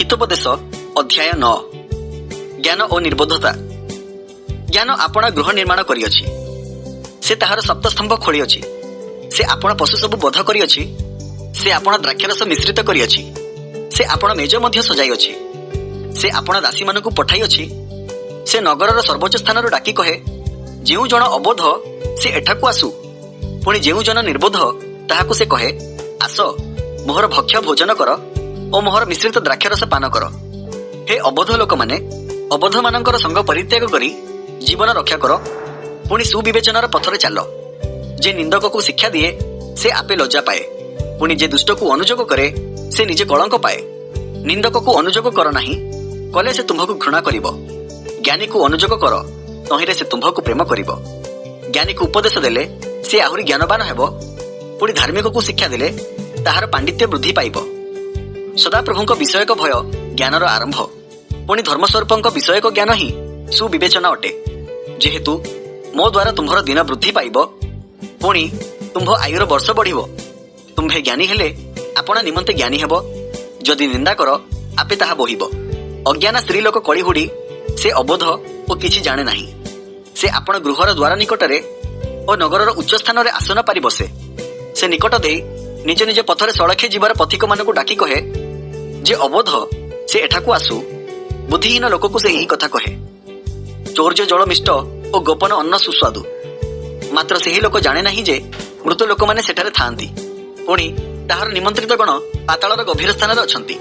ହିତୋପଦେଶ ଅଧ୍ୟାୟ 9। ଜ୍ଞାନ ଓ ନିର୍ବୋଧତା। ଜ୍ଞାନ ଆପଣା ଗୃହ ନିର୍ମାଣ କରିଅଛି, ସେ ତାହାର ସପ୍ତସ୍ତମ୍ଭ ଖୋଳିଅଛି। ସେ ଆପଣା ପଶୁ ସବୁ ବଧ କରିଅଛି, ସେ ଆପଣା ଦ୍ରାକ୍ଷାରସ ମିଶ୍ରିତ କରିଅଛି, ସେ ଆପଣା ମେଜ ମଧ୍ୟ ସଜାଇଅଛି। ସେ ଆପଣା ଦାସୀମାନଙ୍କୁ ପଠାଇଅଛି। ସେ ନଗରର ସର୍ବୋଚ୍ଚ ସ୍ଥାନରୁ ଡାକି କହେ, "ଯେଉଁ ଜଣ ଅବୋଧ, ସେ ଏଠାକୁ ଆସୁ।" ପୁଣି ଯେଉଁ ଜନ ନିର୍ବୋଧ, ତାହାକୁ ସେ କହେ, "ଆସ, ମୋହର ଭକ୍ଷ୍ୟ ଭୋଜନ କର ଓ ମୋହର ମିଶ୍ରିତ ଦ୍ରାକ୍ଷାରସ ପାନ କର।" ହେ ଅବୋଧ ଲୋକମାନେ, ଅବୋଧମାନଙ୍କର ସଙ୍ଗ ପରିତ୍ୟାଗ କରି ଜୀବନ ରକ୍ଷା କର, ପୁଣି ସୁବିବେଚନାର ପଥରେ ଚାଲ। ଯେ ନିନ୍ଦକକୁ ଶିକ୍ଷା ଦିଏ, ସେ ଆପେ ଲଜ୍ଜା ପାଏ। ପୁଣି ଯେ ଦୁଷ୍ଟକୁ ଅନୁଯୋଗ କରେ, ସେ ନିଜେ କଳଙ୍କ ପାଏ। ନିନ୍ଦକକୁ ଅନୁଯୋଗ କର ନାହିଁ, କଲେ ସେ ତୁମ୍ଭକୁ ଘୃଣା କରିବ। ଜ୍ଞାନୀକୁ ଅନୁଯୋଗ କର, ତହିଁରେ ସେ ତୁମ୍ଭକୁ ପ୍ରେମ କରିବ। ଜ୍ଞାନୀକୁ ଉପଦେଶ ଦେଲେ ସେ ଆହୁରି ଜ୍ଞାନବାନ ହେବ। ପୁଣି ଧାର୍ମିକକୁ ଶିକ୍ଷା ଦେଲେ ତାହାର ପାଣ୍ଡିତ୍ୟ ବୃଦ୍ଧି ପାଇବ। ସଦାପ୍ରଭୁଙ୍କ ବିଷୟକ ଭୟ ଜ୍ଞାନର ଆରମ୍ଭ। ପୁଣି ଧର୍ମସ୍ୱରୂପଙ୍କ ବିଷୟକ ଜ୍ଞାନ ହିଁ ସୁବିବେଚନା ଅଟେ। ଯେହେତୁ ମୋ ଦ୍ୱାରା ତୁମ୍ଭର ଦିନ ବୃଦ୍ଧି ପାଇବ, ପୁଣି ତୁମ୍ଭ ଆୟୁର ବର୍ଷ ବଢିବ। ତୁମ୍ଭେ ଜ୍ଞାନୀ ହେଲେ ଆପଣା ନିମନ୍ତେ ଜ୍ଞାନୀ ହେବ। ଯଦି ନିନ୍ଦା କର, ଆପେ ତାହା ବୋହିବ। ଅଜ୍ଞାନ ସ୍ତ୍ରୀ ଲୋକ କଳି ହୁଡ଼ି, ସେ ଅବୋଧ ଓ କିଛି ଜାଣେ ନାହିଁ। ସେ ଆପଣା ଗୃହର ଦ୍ୱାର ନିକଟରେ ଓ ନଗରର ଉଚ୍ଚ ସ୍ଥାନରେ ଆସନ ପାରି ବସେ। ସେ ନିକଟ ଦେଇ ନିଜ ନିଜ ପଥରେ ସଳଖେ ଯିବାର ପଥିକମାନଙ୍କୁ ଡାକି କହେ, "ଯେ ଅବୋଧ, ସେ ଏଠାକୁ ଆସୁ।" ବୁଦ୍ଧିହୀନ ଲୋକକୁ ସେ ଏହି କଥା କହେ। ଚୌର୍ଯ୍ୟ ଜଳ ମିଷ୍ଟ ଓ ଗୋପନ ଅନ୍ନ ସୁସ୍ୱାଦୁ। ମାତ୍ର ସେହି ଲୋକ ଜାଣେ ନାହିଁ ଯେ ମୃତ ଲୋକମାନେ ସେଠାରେ ଥାଆନ୍ତି, ପୁଣି ତାହାର ନିମନ୍ତ୍ରିତ ଗଣ ପାତାଳର ଗଭୀର ସ୍ଥାନରେ ଅଛନ୍ତି।